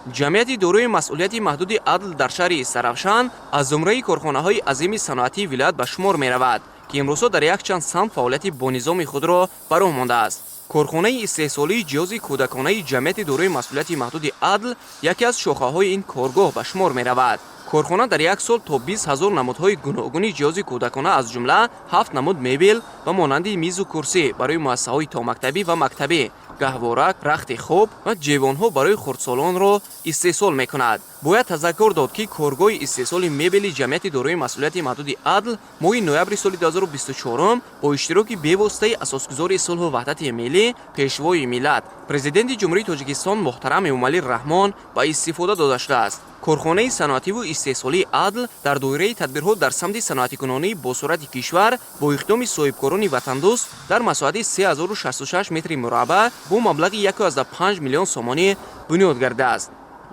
Ҷамъияти дорои масъулияти маҳдуди «Адл» дар шаҳри Истаравшан аз зумраи корхонаҳои азими саноатии вилоят ба шумор меравад, ки имрӯзҳо дар якчанд самт фаъолияти бонизоми худро ба роҳ мондааст. Корхонаи истеҳсолии ҷиҳози кӯдаконаи ҷамъияти дорои масъулияти маҳдуди «Адл» яке аз шохаҳои ин коргоҳ ба шумор меравад. Корхона дар як сол то 20 000 намудҳои гуногуни ҷиҳози кӯдакона, аз ҷумла ҳафт намуд мебел ба монанди мизу курсӣ барои муассисаҳои томактабӣ ва мактабӣ, гаҳвора, рахти хоб ва ҷевонҳо барои хурдсолонро истеҳсол мекунад. Бояд тазаккур дод, ки коргоҳи истеҳсоли мебели ҷамъияти дорои масъулияти маҳдуди «Адл» моҳи ноябри соли 2024 бо иштироки бевоситаи асосгузори сулҳу ваҳдати миллӣ, Пешвои миллат, Президенти Ҷумҳурии Тоҷикистон муҳтарам Эмомалӣ Раҳмон ба истифода дода шудааст. Корхонаи саноативу истеҳсолии «Адл» дар доираи тадбирҳо дар самти саноатикунонии босуръати кишвар бо иқдоми соҳибкорони ватандӯст дар масоҳати 3066 метри мураббаъ бо маблағи 1,5 миллион сомонӣ бунёд гардидааст.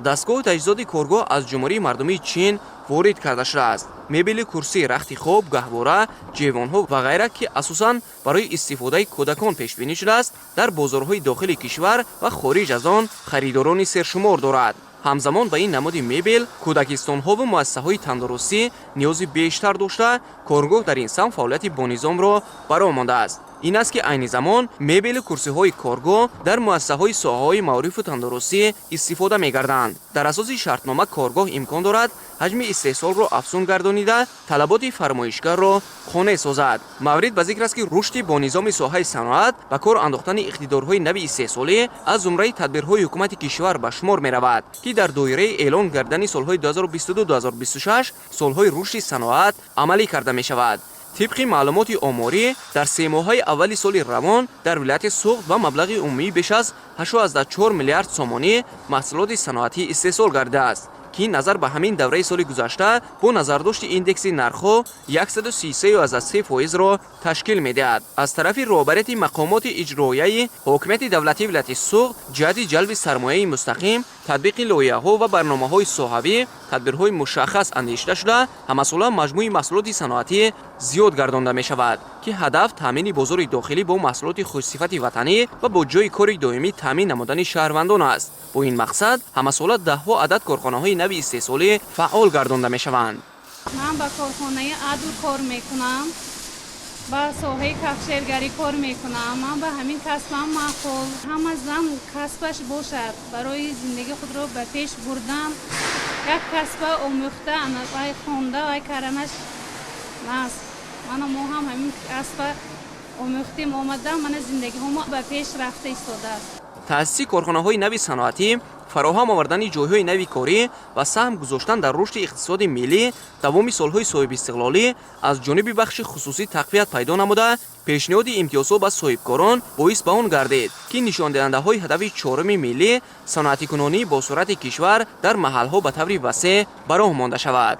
Дастгоҳу таҷҳизоти коргоҳ аз Ҷумҳурии Мардумии Чин ворид карда шудааст. Мебели, курсӣ, рахти хоб, гаҳвора, ҷевонҳо ва ғайра, ки асосан барои истифодаи кӯдакон пешбинӣ шудааст, дар бозорҳои дохили кишвар ва хориҷ аз он харидорони сершумор дорад. Ҳамзамон ба ин намуди мебел кӯдакистонҳову муассисаҳои тандурустӣ ниёзи бештар дошта, коргоҳ дар ин самт фаъолияти бонизомро ба роҳ мондааст. Ин аст, ки айни замон мебелу курсиҳои коргоҳ дар муассисаҳои соҳаҳои маорифу тандурустӣ истифода мегарданд. Дар асоси шартнома коргоҳ имкон дорад ҳаҷми истеҳсолро афзун гардонида, талаботи фармоишгарро қонеъ созад. Маврид ба зикр аст, ки рушди бонизоми соҳаи саноат, ба кор андохтани иқтидорҳои нави истеҳсолӣ аз зумраи тадбирҳои ҳукумати кишвар ба шумор меравад, ки дар доираи эълон гардидани солҳои 2022-2026 солҳои рушди саноат амалӣ карда мешавад. Тибқи маълумоти оморӣ, дар 3 моҳаи аввали соли равон дар вилояти Суғд ба маблағи умумии беш аз 8,4 миллиард сомонӣ маҳсулоти саноатӣ истеҳсол гардидааст, ки назар ба ҳамин давраи соли гузашта бо назардошти индекси нархҳо 133,3 фоизро ташкил медиҳад. Аз тарафи роҳбарияти мақомоти иҷроияи ҳокимияти давлатии вилояти Суғд ҷиҳати ҷалби сармояи мустақим, татбиқи лоиҳаҳо ва барномаҳои соҳавӣ тадбирҳои мушаххас андешида шуда, ҳамасола маҷмӯи маҳсулоти саноатӣ зиёд гардонда мешавад, ки ҳадаф таъмини бозори дохилӣ бо маҳсулоти хушсифати ватанӣ ва бо ҷойи кори доимӣ таъмин намудани шаҳрвандон аст. Бо ин мақсад ҳамасола даҳҳо адад корхонаҳои нави истеҳсолӣ фаъол гардонда мешаванд. Ман ба корхонаи «Адл» кор мекунам, ба соҳаи кафшергарӣ кор мекунам. Ман ба ҳамин касбам маъқул. Ҳама зан касбаш бошад, барои зиндагии худро ба пеш бурдан як касба омӯхта, вай хонда, вай карданаш наст. Мана мо ҳам ҳамин касба омӯхтем, омадам, мана зиндагиҳомо ба пеш рафта истодааст. Таъсиси корхонаҳои нави саноатӣ, фароҳам овардани ҷойҳои нави корӣ ва саҳм гузоштан дар рушди иқтисоди миллӣ давоми солҳои соҳибистиқлолӣ аз ҷониби бахши хусусӣ тақвият пайдо намуда, пешниҳоди имтиёзҳо ба соҳибкорон боис ба он гардид, ки нишондиҳандаҳои ҳадафи чоруми миллӣ, саноатикунонии босуръати кишвар, дар маҳалҳо ба таври васеъ ба роҳ монда шавад.